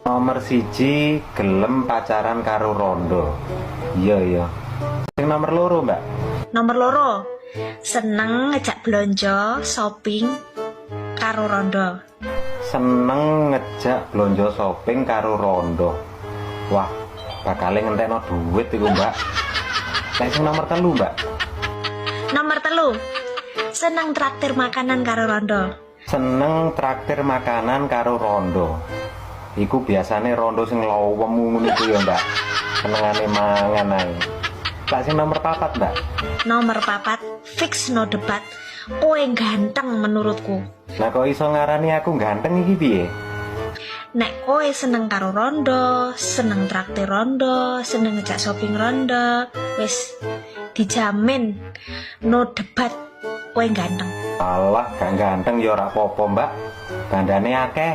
Nomor 1, gelem pacaran karo rondo. Iya. Sing nomor 2, Mbak? Nomor 2, seneng ngejak belanja shopping karo rondo. Seneng ngejak belanja shopping karo rondo. Wah, bakal ngentekno duit iku, Mbak. Nek sing nomor 3, Mbak? Nomor 3, seneng traktir makanan karo rondo. Seneng traktir makanan karo rondo. Iku biasane rondo sing lowemu ngono iku ya, Mbak. Senengane mangan ae. Lah, sing nomor 4, Mbak? Nomor 4, fix no debat. Kowe ganteng menurutku. Lah, kok iso ngarani aku ganteng iki piye? Nek kowe seneng karo rondo, seneng traktir rondo, seneng ngejak shopping rondo, wis dijamin no debat kowe ganteng. Alah, gak ganteng ya ora apa-apa, Mbak. Bandane akeh.